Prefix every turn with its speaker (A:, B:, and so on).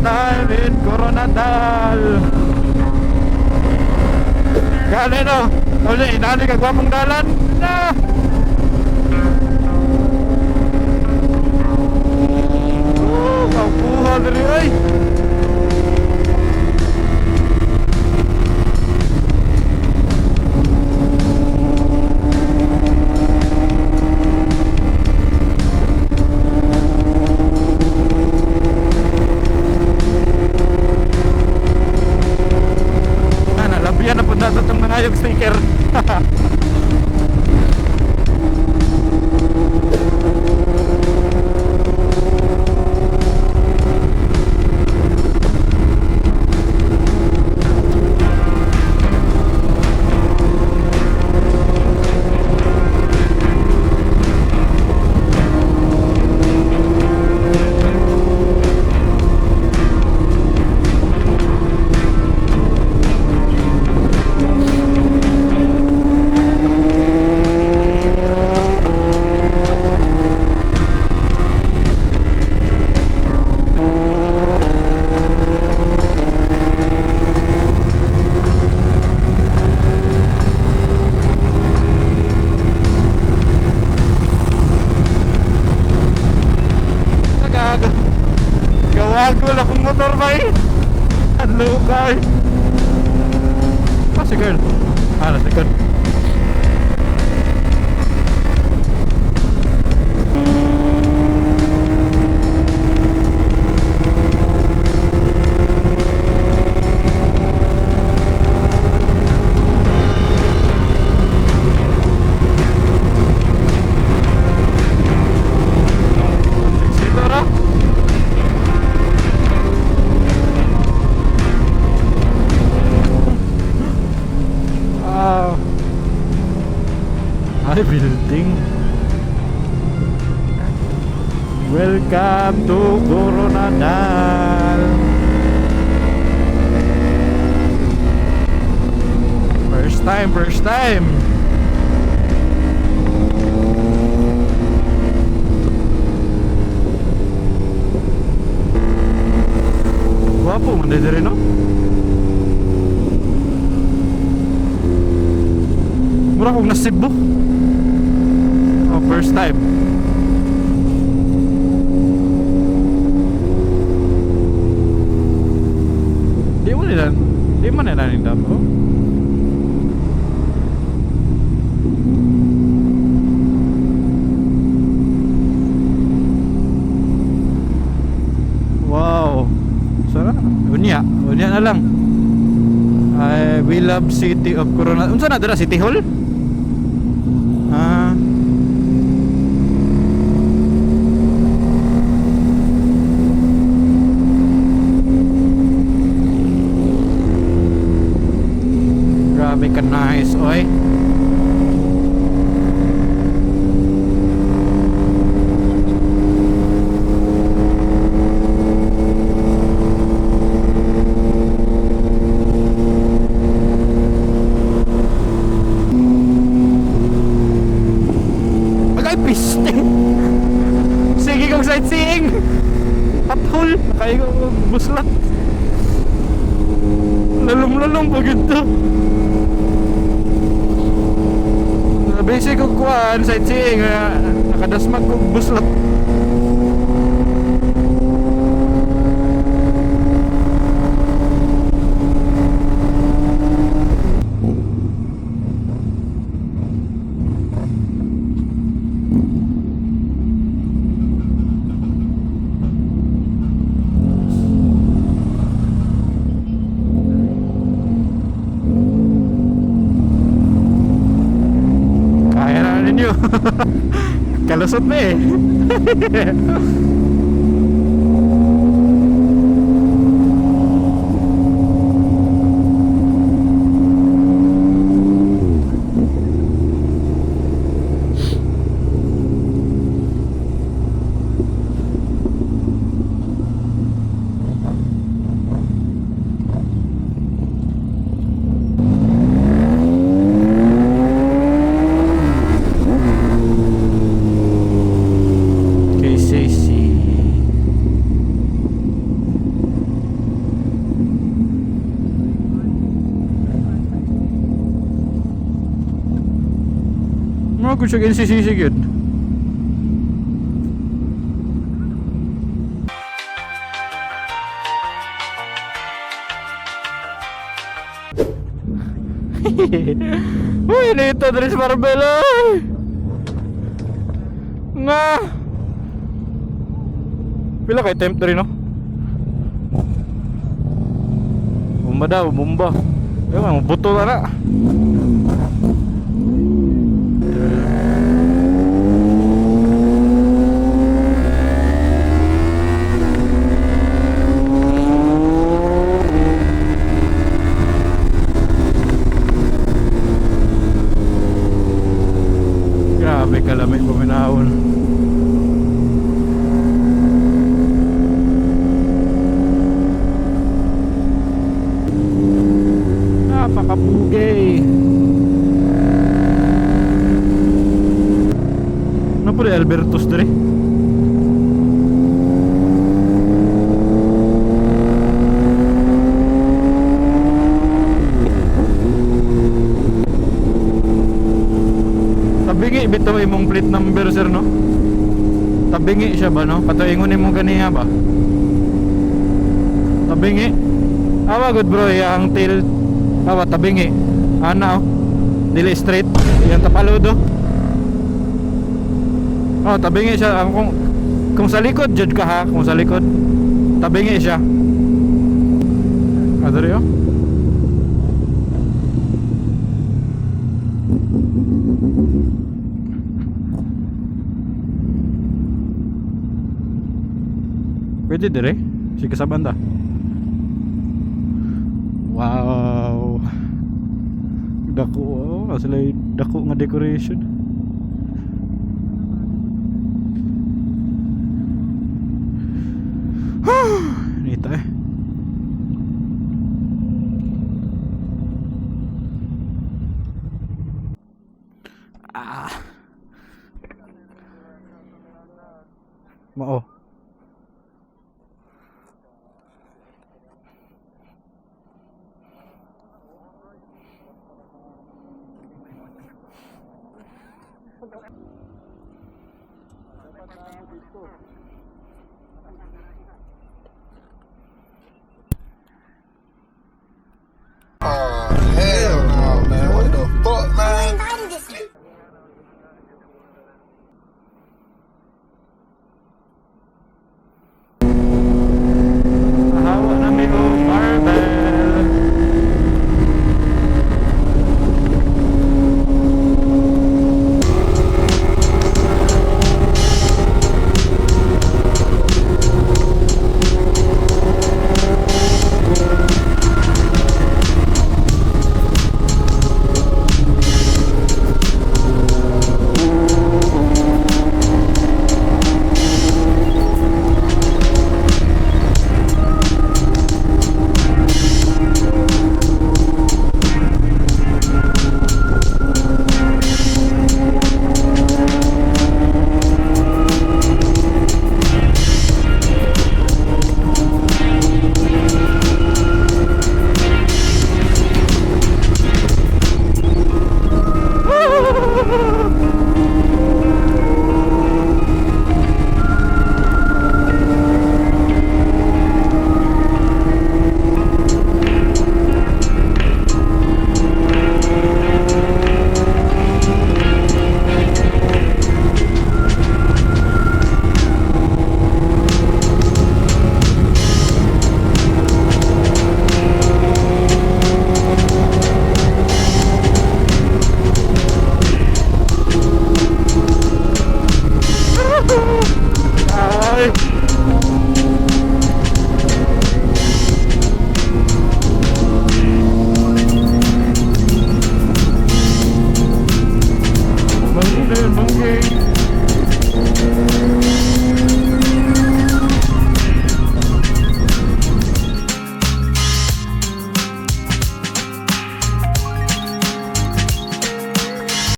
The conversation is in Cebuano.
A: First time in Koronadal. Gani no? Uli, inani ka gwapong dalan na. Oh, kapuha diri ay. Na, nalabian na po nato itong nangayog sticker. Nagag. Gawagol akong motor ba eh. Ang lukay. Ah, si girl. Ah, nasa girl. Sexy ra. Ah. Ay, building. Welcome to Koronadal. First time, first time. Gwapo man diri no? Mura kong nasibo. Oh, first time. Di mo nila ning damo. Wow. Sara. Unya, unya na lang. Ay, we love city of Corona. Unsa na dira, City Hall? Ah. Grabe ka nice, oy. Agay piste. Sige kong sightseeing. Pothole, kayo buslat. Lalong-lalong pag ito. Basic ko kuan sightseeing, nakadasmag kog buslat. Kaya na ninyo. Kalusot na eh. KCC. Mura gud siya NCCC gyud. Uy, nito diri sa Marbella. Oy. Nga. Pila kay temp diri, no? Bomba daw, bomba. Ewan, buto na na. Grabe kalamig paminawon. Napakapugay. Ano po Albertus diri? Tabingi bitaw imong plate number, sir, no? Tabingi siya ba, no? Kato ingon nimo ganiha ba? Tabingi. Awa good bro, ang tail awa tabingi. Ana oh. Dili straight, iyang tapalod oh. Oh, tabingi siya ang kung sa likod jud ka ha, kung sa likod. Tabingi siya. Ah, diri oh. Pwede dire. Sige sa banda. Wow. Dako oh, sila yung dako nga decoration. Nita eh. Ah. Mao.